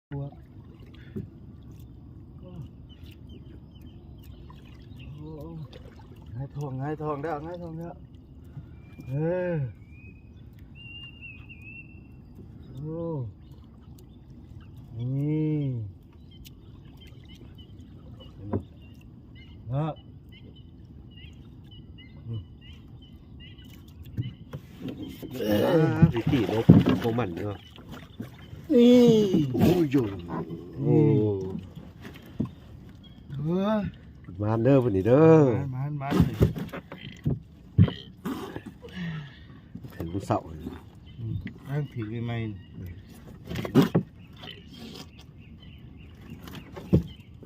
ໂອ້ ຫງາຍທ້ອງ ຫງາຍທ້ອງແລ້ວ ຫງາຍທ້ອງແລ້ວ ເອີ ໂອ້ ນີ້ ເຫັນບໍ່ ເນາະ ອືມ ອ່າ ວິທີຫຼົບຂອງມັນເນາະ ນີ້ ໂອ້ຍ ໂອ້ ນີ້ ໂອ້ ເອີ ມານເດີ ມື້ນີ້ເດີ ມານ ມານ ມານເລີຍ ເຫັນມື້ເຊົ້າ ອືມ ກຳລັງຖືກໃໝ່ໆ ນີ້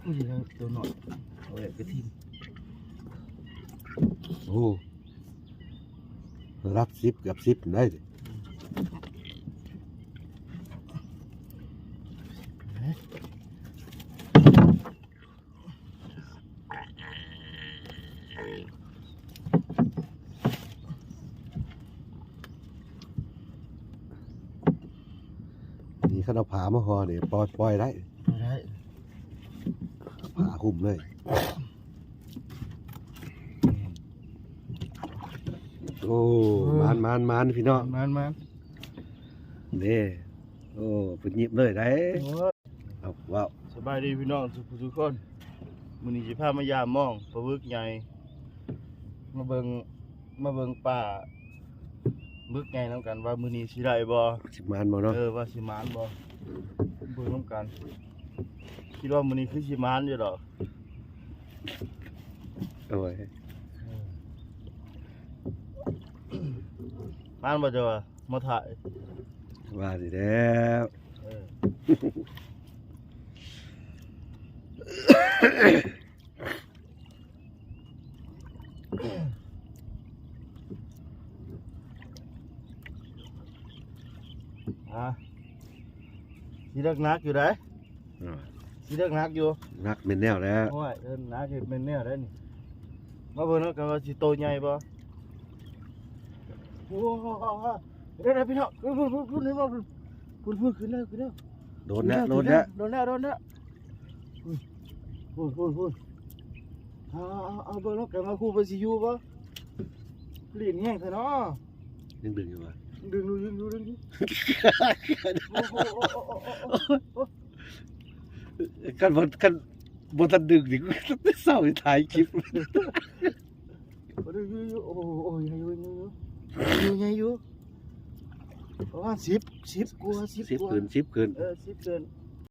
ໂອ້ຍ ໂຕນ້ອຍ ເອົາແບບກະທິນ ໂອ້ ລະດັບສິບ ເກືອບສິບໄດ້ ນີ້ຄັນເອົາຜ້າມາຫໍ່ນີ້ ປ່ອຍ ປ່ອຍໄດ້ ບໍ່ໄດ້ ຜ້າຫຸ້ມເລີຍ ໂອ້ ໂອ້ ມານ ມານ ມານ ພີ່ນ້ອງ ມານ ມານ ເດ້ ໂອ້ ເພິ່ນຍິບເລີຍໄດ໋ ໂອ້ ເອົາ ເວົ້າ ສະບາຍດີພີ່ນ້ອງທຸກຜູ້ທຸກຄົນ ມື້ນີ້ຊິພາມາຢາມມອງປາບຶກໃຫຍ່ ມາເບິ່ງ ມາເບິ່ງປາບຶກໃຫຍ່ນຳກັນວ່າມື້ນີ້ຊິໄດ້ບໍ່ ຊິໝານບໍ່ເນາະ ເອີ ວ່າຊິໝານບໍ່ ເບິ່ງນຳກັນ ຄິດວ່າມື້ນີ້ຄືຊິໝານຢູ່ດອກ ໂອ້ຍ ເອີ ໝານບໍ່ເຈົ້າວ່າ ມາຖ່າຍ ວ່າຊິແລ້ວ ເອີ ອ່າ ຊິໜັກໆຢູ່ໃດ໋ ອ່າ ຊິໜັກໆຢູ່ ໜັກແມ່ນແນວແລ້ວ ໂອ້ຍ ເອີ ໜັກແມ່ນແນວໃດ໋ນີ້ ມາເບິ່ງນຳກັນວ່າຊິໂຕໃຫຍ່ບໍ່ ໂອ້ ເດີໆ ພີ່ນ້ອງ ພຸ້ນໆ ຂຶ້ນແລ້ວ ຂຶ້ນແລ້ວ ໂດນແລ້ວ ໂດນແລ້ວ ໂດນແລ້ວ ໂດນແລ້ວ ພຸ້ນໆ ພຸ້ນ ເອົາໆໆ ເບິ່ງນຳກັນວ່າຄູ່ເພິ່ນຊິຢູ່ບໍ່ ລີ້ນແຮງແທ້ເນາະ ຍັງດຶງຢູ່ຫວາ ດຶງຢູ່ ດຶງຢູ່ ດຶງຢູ່ ໂອ້ໂຫ ຄັນບໍ່ ຄັນບໍ່ທັນດຶງນີ້ ກູເຊົາຖ່າຍຄລິບ ໂອ້ ໂອ້ ໃຫຍ່ຢູ່ ໃຫຍ່ຢູ່ ໃຫຍ່ຢູ່ ປະມານສິບ ສິບກວ່າ ສິບ ສິບ ກວ່າ ຂຶ້ນ ສິບຂຶ້ນ ເອີ ສິບຂຶ້ນ